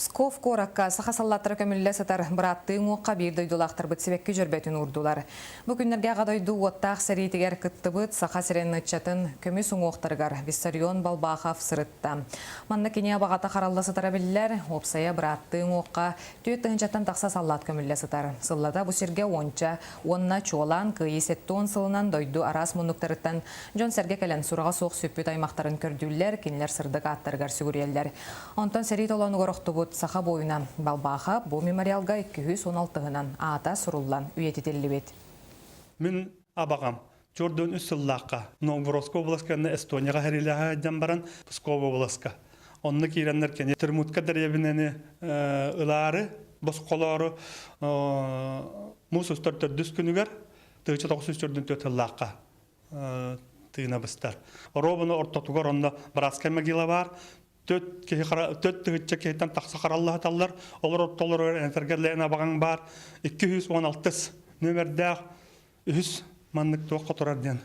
Псков куоракка саха саллааттара көмүллэ сытар бырааттыы уҥуохха биир дойдулаахтарбыт сибэкки дьөрбөтүн уурдулар. Бу күннэргэ Аҕа дойду уоттаах сэриитигэр кыттыбыт Саха сирин ыччатын көмүс уҥуохтарыгар Виссарион Балбахов сырытта. Манна кини абаҕата харалла сытара биллэр, уопсайа бырааттыы уҥуохха 4 тыһыынчаттан тахса саллаат көмүллэ сытар. Сыллата бу сиргэ уонча уонна чуолаан Кыайыы 70 сылынан дойду араас муннуктарыттан дьон-сэргэ кэлэн сураҕа суох сүппүт аймахтарын көрдүүллэр, кинилэр сырдык ааттарыгар сүгүрүйэллэр. Онтон сэрии толоонугар охтубут саха буойуна Балбааха бу мемориалга 216-ынан аата суруллан үйэтитиллибит. Мин абаҕам чордун үс сыллаахха Новгородскай областка Эстонияҕа сэриилэһэ сылдьан баран Псков областка онно киирэннэр кини Термутка дэриэбинэни ылаары босхолоору муус устар төрдүс күнүгэр 1944 сыллаахха тыына быстар. Оруобуна ортотугар онно Братскай могила баар. Төт киһи төт тыһычча киһиттэн тахса хараллаһаталлар. Олор ортолоругар энтергерлээн абаҕаҥ баар. 216 нөмердээх үһүс маннык туох хоторор диэн.